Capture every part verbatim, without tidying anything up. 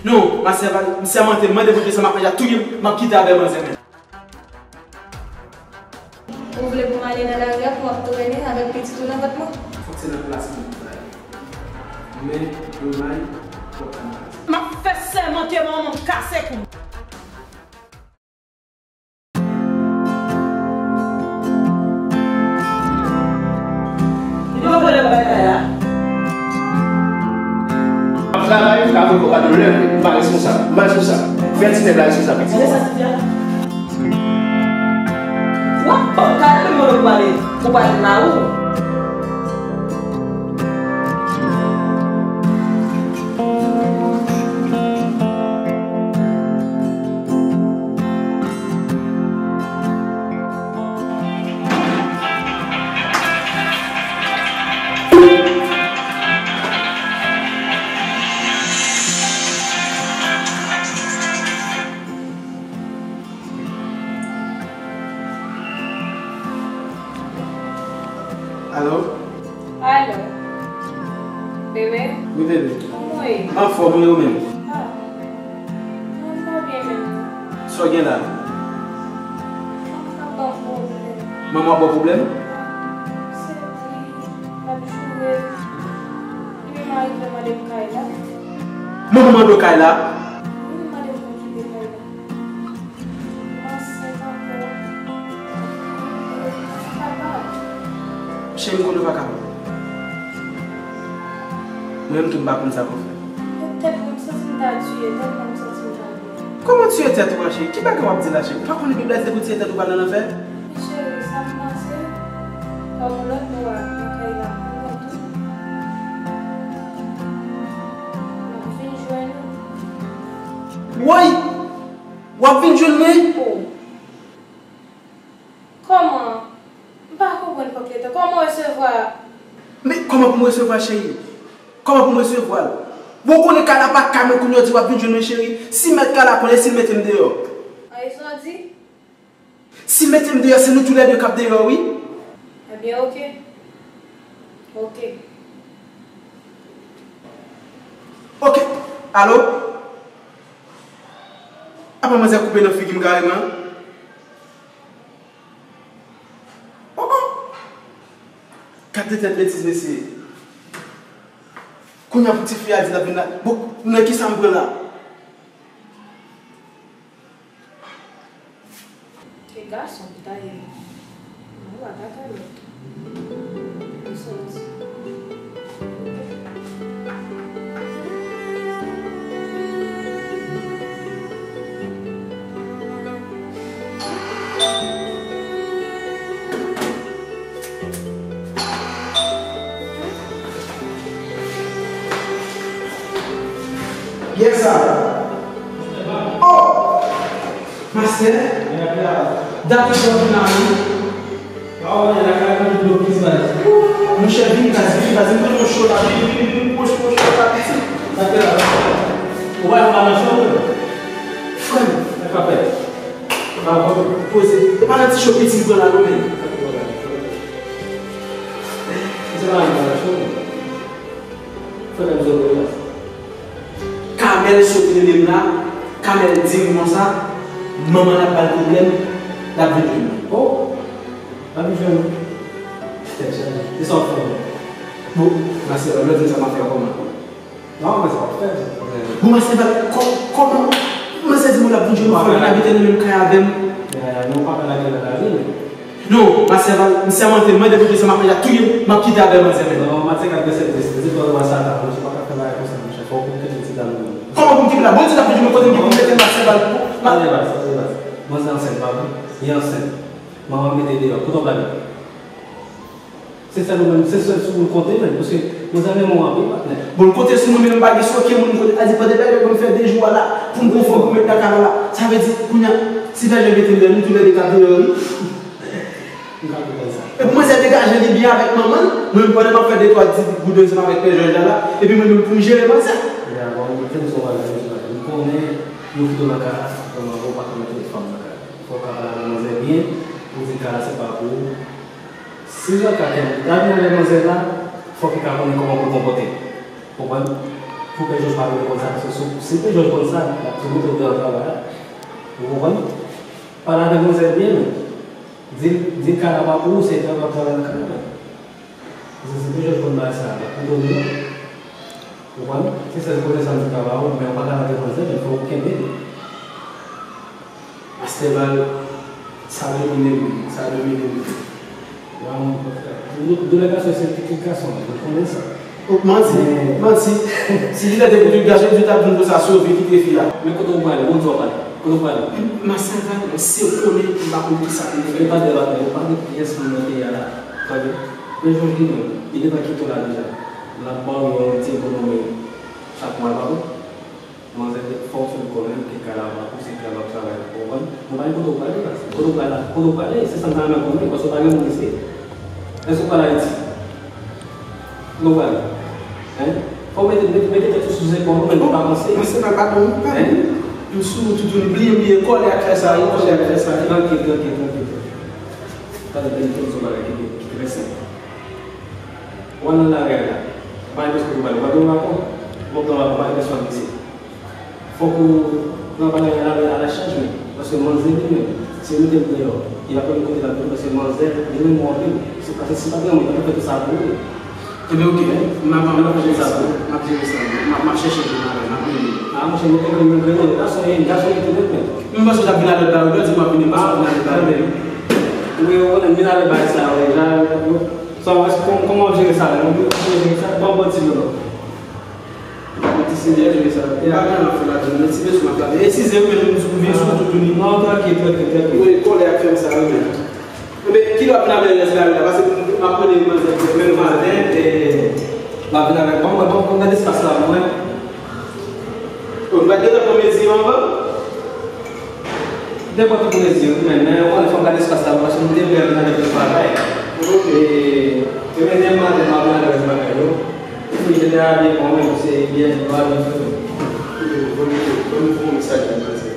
Non, ma sè Val, m sèmante, m mande Bondye sa m ap manje a touye m, m ap kite avè manzè menm. Ou vle pou m ale nan lari a pou w ap trennen avèk pitit ou nan vant mwen? Fòk se nan plas mwen pou w ale. Men, domaj, fòk sa nan plas. M ap fè sèmante manman m kase kou m. Yo vole m bay kay la. M ap travay, m ka voye kòb a doulè, m pa responsab. M pa responsab. Fè ti nèg la responsab, pitit. Gade sa ti fi a. W ap ban m kay la, men mwen pou pale, pou pale la ou. Alo? Alo? Bebe? Wi, bebe. Kòman w ye? Anfòm, wi, ou menm? Ah. Mwen pa byen menm. Sa w gen la? Manman ap ban m pwoblèm. Manman w ap ba w pwoblèm? Se di, l ap joure m. Li menm arive mande m kay la. Manman mande w kay la? Wi, li mande m pou m kite kay la. M ansent ankò. Papa. Cheri, m konnen w pa kapab. Mwen menm tou m pa konn sa pou fè. Petèt mwen m santi m ta tiye tèlman m santi m ta byen. Kòman tiye tèt ou an, cheri? Ki bagay w ap di la, cheri? Ou pa konnen Bib la di depi w tiye tèt ou pral nan lanfè? Men cheri, sa m panse, pa yon lòt bò a, nan kay la, pou mwen tou. M ap vin jwenn ou. Woy! W ap vin jwenn mwen? Oh. Kòman? M pa konprann pòt letan. Kòman w resevwa? Men kòman pou m resevwa, cheri? Kòman pou m resevwa l? Bon, w konnen kay la pa kay mwen, kounye a w di w ap vin jwenn mwen, cheri. Si mèt kay la konnen si l mete m deyò. An, e sa w di? Si l mete m deyò, se nou toulède k ap deyò, wi. Ebyen, oke. Oke. Oke. Alo? Apa manzè koupe nan figi m kareman? Oh, oh. Gad de tèt betiz, mesye. Kounye a pou tifi a di l ap vin la. Bon, nan kisa m pran la? E gason ki ta ye. Mwen pa ka talè. M soti. Yes, sir. Oh! Mastè, dat ou sot nan ri. Monchè, vin kaz, vin kaz, vin pran yon cho la, vin, vin, vin, pran yon cho la, pitit. Ou pa nan cho, frè m. Sa k ap fèt? Poze. E pa nan ti cho piti m pran la, non, men. Kamèl sot rele m la, Kamèl di m konsa, manman l ap ba l pwoblèm, l ap vin jwenn mwen. Oh, l ap vin jwenn ou? Tèt chaje. E sa w ap fè menm? Bon, mastè, lè w di m sa, m ap fè kòman? Non, men sa w ap fè. Bon, mastè, kò-, kòman? Manzè di m l ap vin jwenn ou, frè m, l abite nan menm kay avè m. Ya, ya, non, pa ka lage nan lari, men. Non, mastè Val, m sèmante, m mande Bondye sa m ap manje a touye m, m ap kite avè manzè menm. Non, mastè Val, se triste, se twò lwa Satan, monchè, pa ka fè bagay konsa, monchè, fò w kite ti dam nan. Kòman pou m kite la? Bondye t ap di mwen kote m gen pou m mete l, mastè Val. Tande baz, tande baz. Manzè ansent, pa vre? Li ansent. Manman mete deyò, kote w blayi? Se sèl ou menm, se sèl sou ou l konte menm, paske manzè renmen w anpil, patnè. Bon, l konte sou mwen, men m pa gen sou okenn moun m konte. A di, pa de bagay, pou m fè de jou a la, pou m gon fanm pou m met nan kay la. Sa vle di, kounye a, si Vèjè mete m deyò, nou toulède k ap deyò, wi. M ka konprann sa. Epi manzè degaje li byen avèk manman l, mwen menm pandan m ap fè de twa ti goud ansanm avèk Pè Jòj la la, epi mwen menm pou m jere manzè. Ya, bon, mwen fè m son bagay, m konnen, nou kite w nan kay la, kòman ou pa ka mete fanm nan kay la. Fò w ka pale avèk manzè byen, pou di kay la se pa pou ou. Si jan ka kè m ta vin avèk manzè la, fòk li ka konnen kòman pou l konpòte l. Konprann? Pè Jòj pa vin konn sa, paske si, si Pè Jòj konn sa, l ap tou montre w travay la. Ou konprann? Pale avèk manzè byen, men. Di l, di l kalaba pou ou, se travay w ap travay nan kalaba. Paske si Pè Jòj konn bagay sa, l ap montre w li. Ou konprann? Se sèl kote sa m di travay ou, men ou pa ka rantre manzè, men fò w kenbe li. Master Val, sa domine m, sa domine m. Doulè gason se pitit gason, ou konnen sa. Manti, manti. Si li te pitit gason, li t ap vin konsa sove kite fi a. Men kote w prale, moun sa w pale. Kote w prale. Master Val, se konnen m pa konn kisa pou m fè. Li pa de la, ou pa gen pyès moun nan peyi a la. Tande? Men Jòj li menm, li gentan kite w la deja. L ap ba w yon ti ekonomi chak mwa, pa vre? Manzè, fò w fin konnen ki kalaba pou se kalaba travay la, ou konprann? Mwen pa gen kote w prale la. Kote w prale la? Kote w prale? Se sa m ta renmen konnen, paske w pa gen moun isit. Èske w pral Ayiti? Kote w prale? Hein? Fò w mete, mete, mete tèt ou sou zepòl ou, men ou pa avanse. Mwen se pa, pa bon, pa bon. Hein? M sou toutouni, bliye, bliye, kòlè ak fè sa, wi, kòlè ak fè sa, wi. Trankil, trankil, trankil, trankil. Tande, tande, tande, se yon bagay ki, ki trè senp. W al nan lari a la. Pa gen pèsonn pou pale. W ap pran wakon, w ap pran wakon, pa gen pèsonn isit. Fòk ou pran bagay la, la, la chanjman. Paske manzè li menm, si yo mete l deyò, li pa konn kote l ap vini, paske manzè li renmen w anpil. Se pa, se pa granmoun, li pa t ap fè tout sa pou ou. Ebyen, oke. M ap, m ap jere sa, m ap jere sa. M ap, m ap chèche vin avè l, m ap rele l. A, monchè, nou te renmen, renmen. Gason, e, gason, e, te renmen. M panse w t ap vin avè l, ba, ou di m w ap vini, m panse w vin avè l, ba, men. Wi, ou konnen, m vin avè l, ba, sa, wi, jan, sa, w, kòman w ap jere sa, la? Ou jere sa, ban m bon ti dlo, non. Yon ti size, jere sa. M pa gen anyen fè ladan, men ti mesye m ap gade. E size, ou menm, ou vin sou toutouni. Non, trankil, trankil, trankil. Wi, kòlè ap fè m sa, wi, men. Enben, kilè w ap vin avè rès bagay la? Paske m ap mande manzè demen maten, e, l ap vin avè, bon, bon, bon, gade espas la pou mwen. Bon, nou pa t gentan pran mezi yo anvan? M te pran tout mezi yo, wi, men, men, ou konnen, fò m gade espas la, paske m te vle vin avè plis bagay. E, e demen maten, m ap vin avè rès bagay yo. Wi, je te abiye pou mwen, se byen, je dois le faire.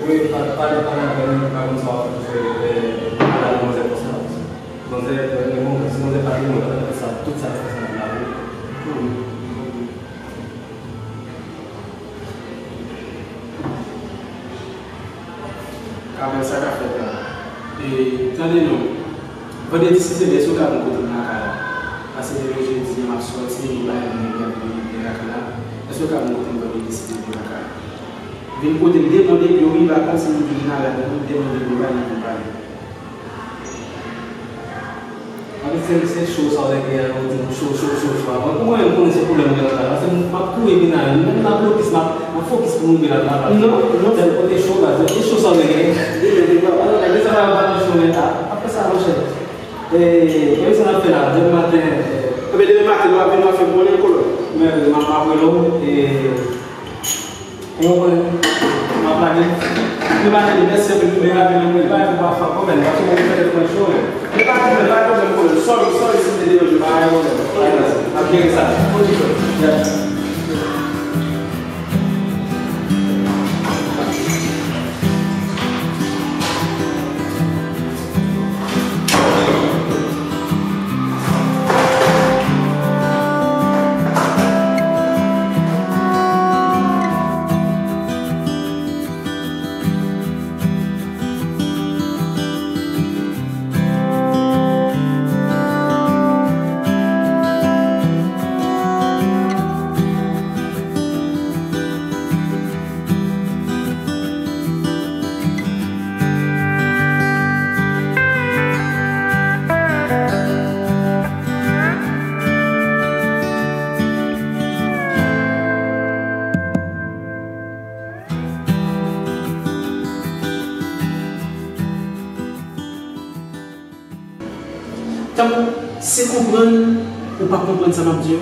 Wi, pa, pa, pa, pa konn sa w ap fè, e, al avè manzè konsa. Manzè, e, bon, si manzè pa te mwen, pa t ap fè sa, tout sa, sa, sa, la, wi. Kamèl, sa k ap fèt la? E, tande non. Vandredi sis, ebyen, èske w ka vin kote m lakay la? Paske demen jedi a, m ap sòti, m bay moun ki ap vin lakay la. Èske w ka vin kote m vandredi sis, ebyen, lakay la? Vin kote m, de moun epi wi, pa kòmsi m vin avè moun, de moun epi w pa vin pale. Ann, se, se cho sa w te gen an, ou di m cho, cho, cho, cho. Apre, pou mwen menm, konnen se pwoblèm ou gen nan kay la. Paske m, m ap kouri vin la, menm nan blokis, m ap, m ap fokis pou m rive la, m ap. Non, non. Tèl kote cho la, se cho sa w te gen. Wi, men, men, pa, pa, men sa va, pa nan cho, men, a, apre sa, monchè. E, men sa n ap fè la, demen maten, e. Enben, demen maten, nou ap vin, nou ap fè konnen, kolonn. Men, m ap, m ap rele w, e, Ou konprann? M ap lage. Demen maten, mèsi anpil, demen maten, mwen, pa gen pa fè kòmèn, paske mwen fè tèt mwen cho, men. Men pa gen pwoblèm, pa gen pwoblèm, kolonn. Sorry, sorry si m te deranje w, pa gen pwoblèm. Pa gen pwoblèm. N ap jere sa. Ok, yeah. Tankou se konprann ou pa konprann sa m ap di yo.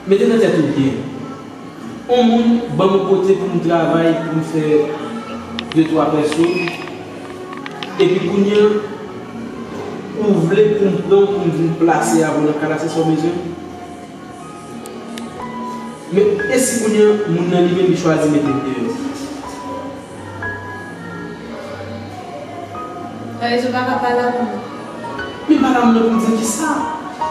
Mete nan tèt ou byen. On moun ban m on kote pou m travay, pou m fè de twa pèso, epi kounye a, ou vle pou m pran w pou m vin plase avè w nan kay la, se sa w bezwen? Men, e si kounye a, moun nan li menm, li chwazi mete m deyò? Sa vle di ou pa ka pale ak moun? Men pale ak moun nan pou l di kisa?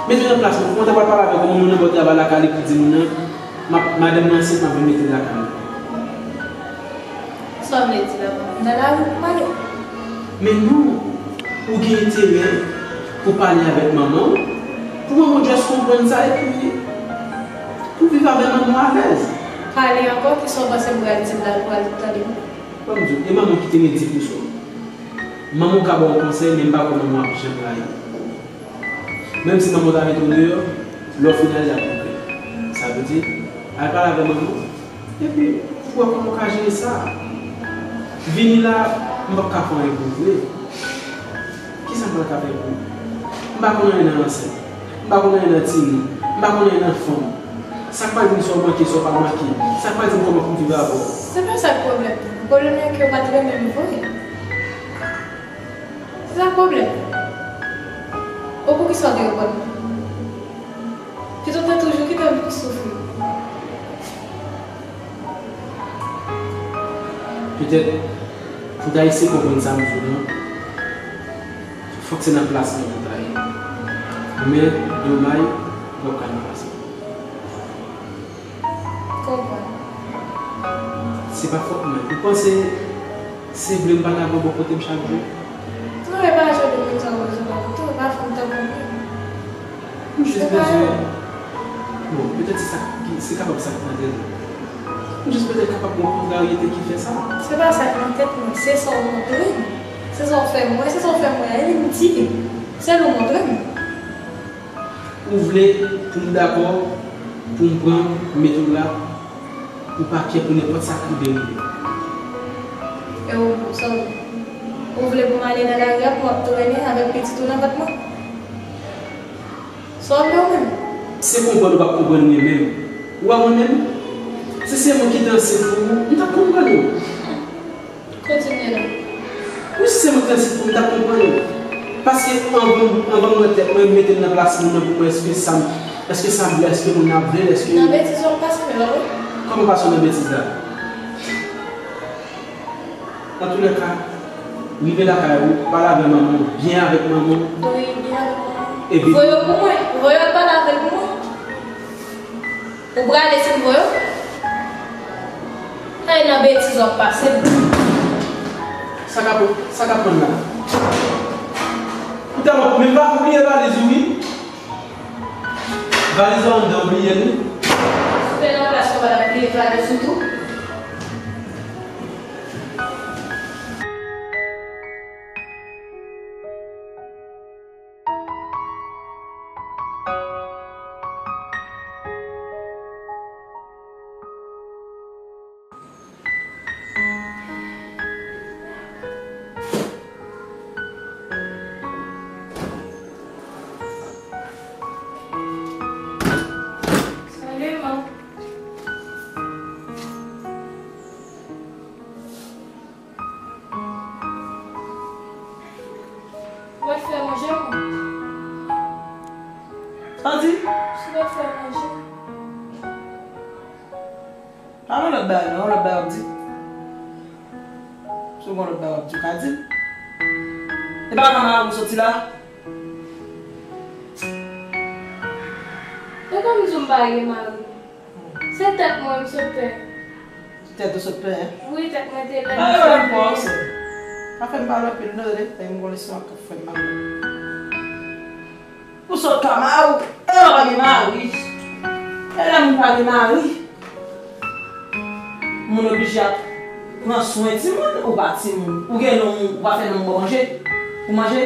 Mete nan plas mwen. Kòman w ta pral pale avèk yon moun nan bò travay la, ka li pou di moun nan, M ap, madanm mwen ansent, m ap vin mete l lakay mwen. Sa w vle di la, m nan lari pou m ale? Men non, ou gen enterè pou pale avèk manman w, pou manman w just konprann sa, epi pou viv avè manman w alèz. Pale ankò, kisa w panse m pral di l la, l pral tande m? Ban m di w, e manman w ki te gen di pou sa w. Manman w ka ba w konsèy, men m pa kwè manman w ap janm rayi w. Menm si manman w ta mete w deyò, lè w fin ale, l ap regrèt. Sa vle di, al pale avè manman w, epi pou w wè kòman w ka jere sa. Vini la, m p ap ka fè anyen pou w vre. Kisa m pral ka fè pou ou? M pa konn anyen nan ansent. M pa konn anyen nan timoun. M pa konn anyen nan fanm. Sa k pral di m sa w manke, sa w pa manke? Sa k pral di m kòman pou m viv avè w? Se pa sa k pwoblèm nan. Pwoblèm nan ke w pa t renmen m vre. Se sa k pwoblèm nan. Ou poukisa w te reponn mwen? Pito w te toujou kite m soufri. Petèt, pou w ta eseye konprann sa m di w lan, fòk se nan plas mwen pou w ta ye. Men, domaj, w p ap ka nan plas mwen. Konprann. Se pa fòt mwen. Ou panse se vre m pa ta bò kote m chak jou? Non, e pa jan de moun sa w bezwen bò kote w, e pa fanm tankou mwen. M jis bezwen, bon, petèt se sa ki, se kapab sa k nan tèt ou. M jis petèt kapab gen yon kontraryete ki fè sa. Se pa sa k nan tèt mwen, se sa w montre m. Se sa w fè m wè, se sa w fè m wè a, e vin di m. Sèl ou montre m. Ou vle pou m dakò, pou m pran, m mete w la, ou pa kè pou nenpòt sa k rive rive. E ou, sa w, ou vle pou m ale nan lari a pou w ap trennen avèk pitit ou nan vant mwen? Sa w vle ou menm? Se konprann ou p ap konprann mwen menm. Ou wè mwen menm? Si se mwen ki te ansent pou ou, m t ap konprann ou. Kontinye non. Wi, si se mwen ki te ansent pou ou, m t ap konprann ou. Paske anvan, anvan m wè tèt mwen, m mete m nan plas moun nan pou m wè èske sa m, èske sa m vle, èske moun nan ap vle l, èske... Nan betiz w ap pase, men pa vre? Kòman pase w nan betiz la? Antoulèka, rive lakay ou, pale avè manman w, byen avèk manman w. Wi, byen avèk manman m. Epi voye yo pou mwen, voye yo al pale avè l pou mwen. Ou prale si m voye w? Ay, nan betiz w ap pase. Sa k ap, sa k ap pran la? Ou tèlman, men pa bliye valiz ou wi. Valiz ou anndan, ou bliye l wi. Sou te nan plas ou pa t ap bliye valiz ou tou? Salut, man. Ou pa t fè manje, mwen? Sa w di? Si w pa t fè manje. Pa gen lòt bagay, non, lòt bagay w ap di. Si w gen lòt bagay w ap di, w ka di l. E pa ka mari w soti la? E kòm di w m pa gen mari. Se tèt mwen m sot penyen. Tèt ou sot penyen? Wi, tèt mwen te lèd. Ay, m kwè w se. Pa fè m pale anpil non, tande. E m gon leson ak fè m pale. Ou sot ka mari w. E w pa gen mari. E lè moun pa gen mari, moun oblije ap pran swen timoun, ou pa timoun. Ou gen non, ou pa fè non bon manje. Ou manje?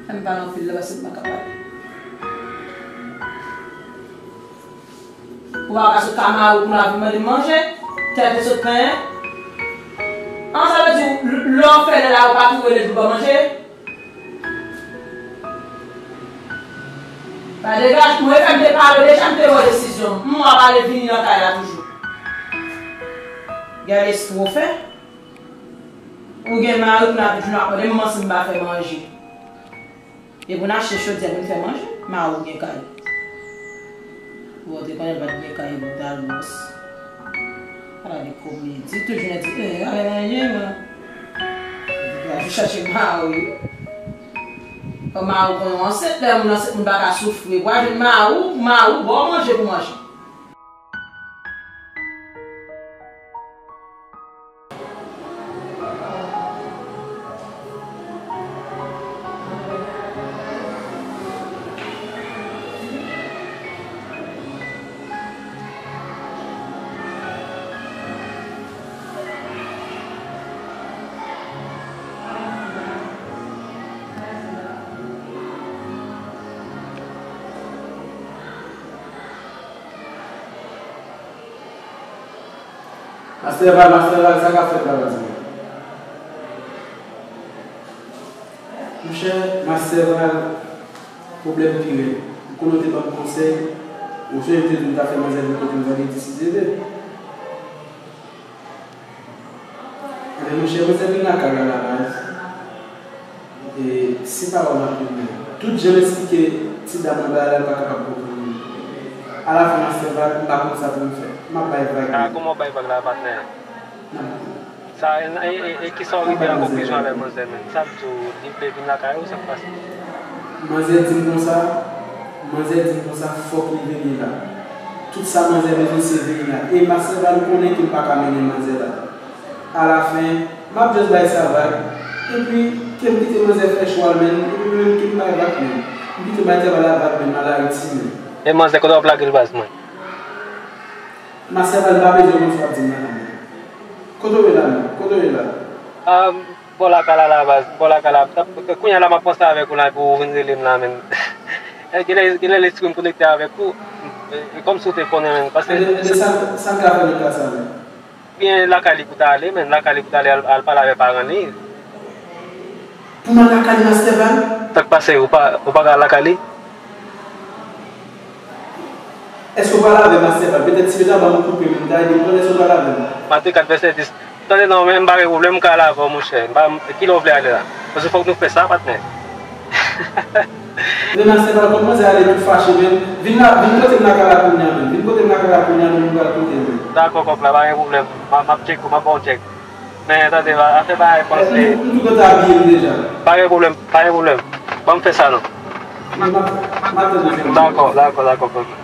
Fè m pale anpil la, paske m pa ka pale. Ou pa ka sot ka mari w pou la vin mande m manje. Tèt ou sot penyen. An, sa vle di, l-, lè w fè lè la, ou pa tou rele pou ban manje. Pa degaj, mwen fè m te pale w deja, m te pran desizyon m. M w ap ale vini nan kay la toujou. Gade espri w fè. Ou gen mari, pou la toujou ap mande m si m pa fè manje. E pou n achte chodyè pou n fè manje, mari w gen kay. Bon, te konnen l pa t gen kay, bouda l bòs. Ala de komedi, toujou nan di, eh, ale manje, mwen. Toujou chache mari. Fò mari w konnen w ansent, lè moun ansent, moun pa ka soufri. Pou al jwenn mari w, pou mari w ba w manje pou manje. Master Val, Master Val, sa k ap fèt la, baz mwen? Monchè, Master Val, pwoblèm pi rèd. M konnen w te ban m konsèy, ou sonje m te di w m ta fè manzè vin kote m vandredi si Dye vle. Ebyen, monchè, manzè vin lakay la, la baz. E, se pawòl m ap vin bay. Tout jan m esplike ti dam nan bagay la, li pa kapab konprann mwen. Alafen, Master Val, m pa konn sa pou m fè. M ap bay vag. Ah, kòman w bay vag la, patnè? M ap bay. Sa, e, e, e, e kisa w rive an konkizyon avèk manzè menm? Sa l di w, li vle vin lakay ou, sa k pase? Manzè di m konsa, manzè di m konsa, fòk li vini la. Tout sa manzè bezwen, se vini la. E Master Val konnen ke m pa ka mennen manzè la. Alafen, m ap just bay sa vag. Epi, ke m kite manzè fè chwa l, menn. Epi mwen menm, ke m bay vag, menn. M kite bay travay la vag, menn, m al Ayiti, menn. E manzè, kote w ap lage l, baz mwen? Master Val, m pa bezwen konn sa w ap di m la, menn. Kote w ye la, menn? Kote w ye la? Ah, bò lakay la, la baz, bò lakay la. Kounye a la, m ap panse avèk ou la, epi w vin rele m la, menn. Genlè, genlè lespri m konekte avèk ou. E, e kòmsi w te konnen, menn, paske... Ebyen, ebyen, sa, sa m ka fè nan ka sa, menn? Byen lakay li pou ta ale, menn, lakay li pou ta ale al, al pale avèk paran li. Pou m al lakay li, Master Val? Sa k pase, ou pa, ou pa ka al lakay li? Èske w pral avè m, Master Val? Petèt si yo ta ban m yon kout men, m ta ede w, èske w pral avè m? Mate kat vèsè dis. Tande non, men m pa gen pwoblèm, m ka al avè w, monchè. M pa, kilè w vle ale la? Paske fòk nou fè sa, patnè. Men Master Val, kòm manzè ale tout fache, men vin la, vin kote m lakay la kounye a, men. Vin kote m lakay la kounye a, men nou pral kote, men. Dakò, kòk la, pa gen pwoblèm. M a, m ap tcheke w, m ap ba w tchèk. Men tande, afè bagay panse. M, m, m tou konn abiye m deja. Pa gen pwoblèm, pa gen pwoblèm. Ban m fè sa non. M ap, m ap tann ou. Dakò, dakò, dakò, kòk.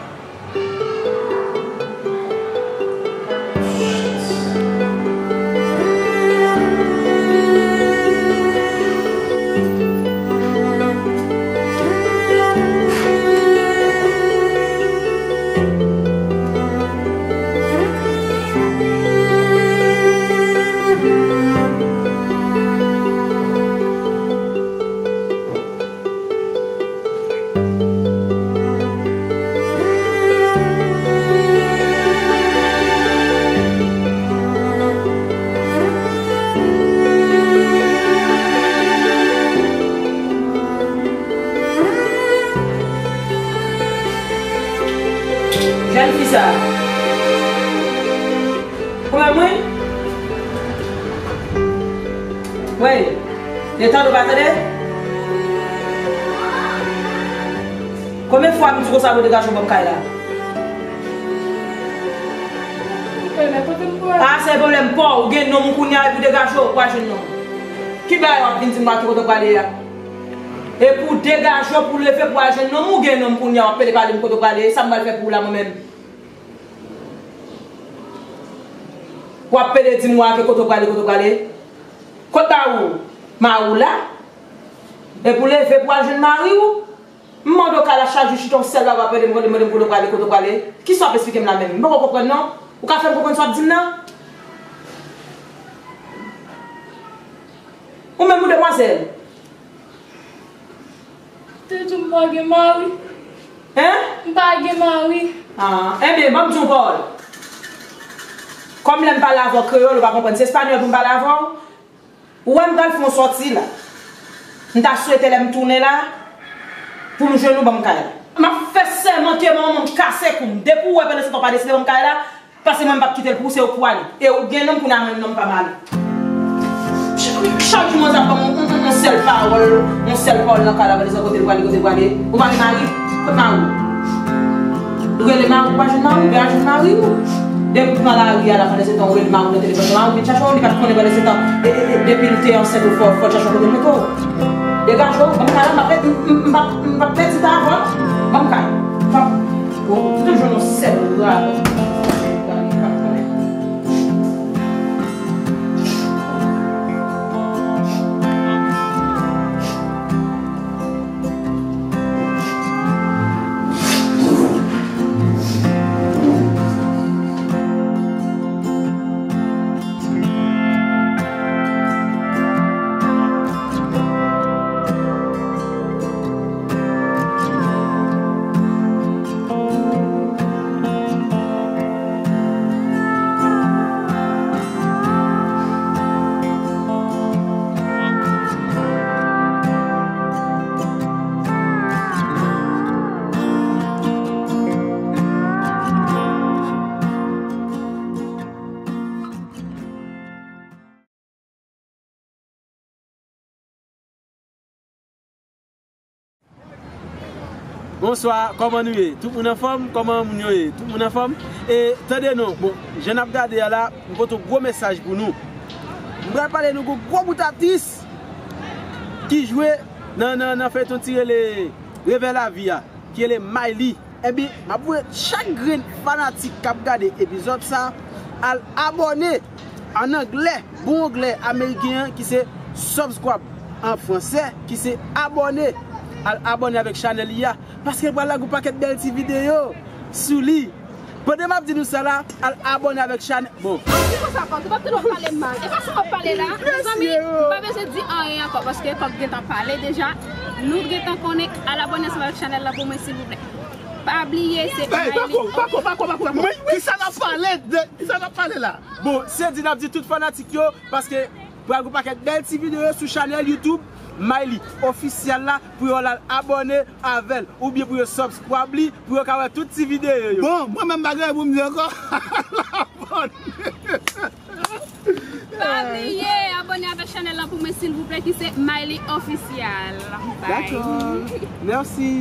Jèn fi sa. Kòman mwen? Wi. Detann ou pa tande? Konbyen fwa m di konsa pou degaje w ban m kay la? Pa se pwoblèm pa w, ou gen nonm ou kounye a epi degaje w pou al jwenn nonm. Ki bagay w ap vin di m la ki kote w prale a? Epi w degaje w pou leve pou al jwenn nonm ou, gen nonm kounye a w ap pede pale m kote w prale, sa m pral fè pou ou la mwen menm? W ap pede di m wa ke kote w prale, kote w prale? Kot mari w? Mari w la? Epi w leve pou al jwenn mari w? M mande w kay la chak jou chita yon sèl bagay w ap mande m, mande m, mande m kote w prale, kote w prale. Kisa w ap esplike m la menm? M poko konprann non. Ou ka fè m konprann sa w ap di m nan? Ou menm ou demwazèl? Te di w m pa gen mari. Hein? M pa gen mari. Ah, enben, ban m di w yon pawòl. Kòm lè m pale avè w kreyòl, ou pa konprann, se espanyòl pou m pale avè w. Ou wè m pral fè yon sòti la. M ta swete lè m tounen la, pou m jwenn ou ban m kay la. M ap fè sèman ke manman m kase kou m. Depi w wè pandan se tan w pa deside ban m kay la, paske mwen m p ap kite l pou ou, se ou k pou ale. E ou gen nonm, kounye a mwen nonm pa m ale. Chak, chak jou manzè ap ban m yon, yon, yon, yon sèl pawòl, yon sèl pawòl nan kay la, pandan se tan kote l prale, kote l prale. Ou pa gen mari? Kot mari w? Ou rele mari w, ou pa jwenn mari w, oubyen al jwenn mari w. Depi w pran lari a la, pandan se tan ou rele mari w nan telefòn, mari w vin chache w, li pa t konnen pandan se tan, e, e, e, depi l te ansent ou fò, fò l chache yon kote l mete w. Degaje w, ban m kay la, m ap pèdi, m, m, m p ap, m p ap pèdi tan avè w. Ban m kay. M p ap, ou toujou nan sèl rad. Bonswa, kòman nou ye? Tout moun anfòm? Kòman moun yo ye? Tout moun anfòm? E tande non, bon, jan n ap gade a la, m pote yon gwo mesaj pou nou. M pral pale nou gwo gwo bout atris ki jwe nan, nan, nan feyton ti rele Revè Lavi a, ki rele Mayli. Ebyen, m ap voye chak grenn fanatik k ap gade epizòd sa al abòne an anglè, bon anglè ameriken an ki se subscribe an fransè, ki se abòne. Al abòne avèk chanèl li a, paske l pral lage yon pakèt bèl ti videyo sou li. Pandan m ap di nou sa la, al abòne avèk chanèl. Bon. Ki konsa kòk, ou p ap tande w ap pale mal. E fason w ap pale la, mezanmi, m pa bezwen di anyen ankò, paske kòk gentan pale deja. Nou gentan konnen, al abòne ansanm avèk chanèl la pou mwen, silvouplè. Pa bliye, se Hey, Mayli. Pako, pako, pako, pako, pako. Mwen, kisa n ap pale de, kisa n ap pale la? Bon, se di n ap di tout fanatik yo, paske pral gon pakèt bèl ti videyo sou chanèl YouTube Mayli Official la, pou yo al abòne avè l, oubyen pou yo subscribe li, pou yo ka wè tout ti videyo yo. Bon, mwen menm bagay pou m di ankò. Abòne. Pa bliye, abòne avèk chanèl lan pou mwen, silvouplè, ki se Mayli Official. Bye. Dakò. Mèsi.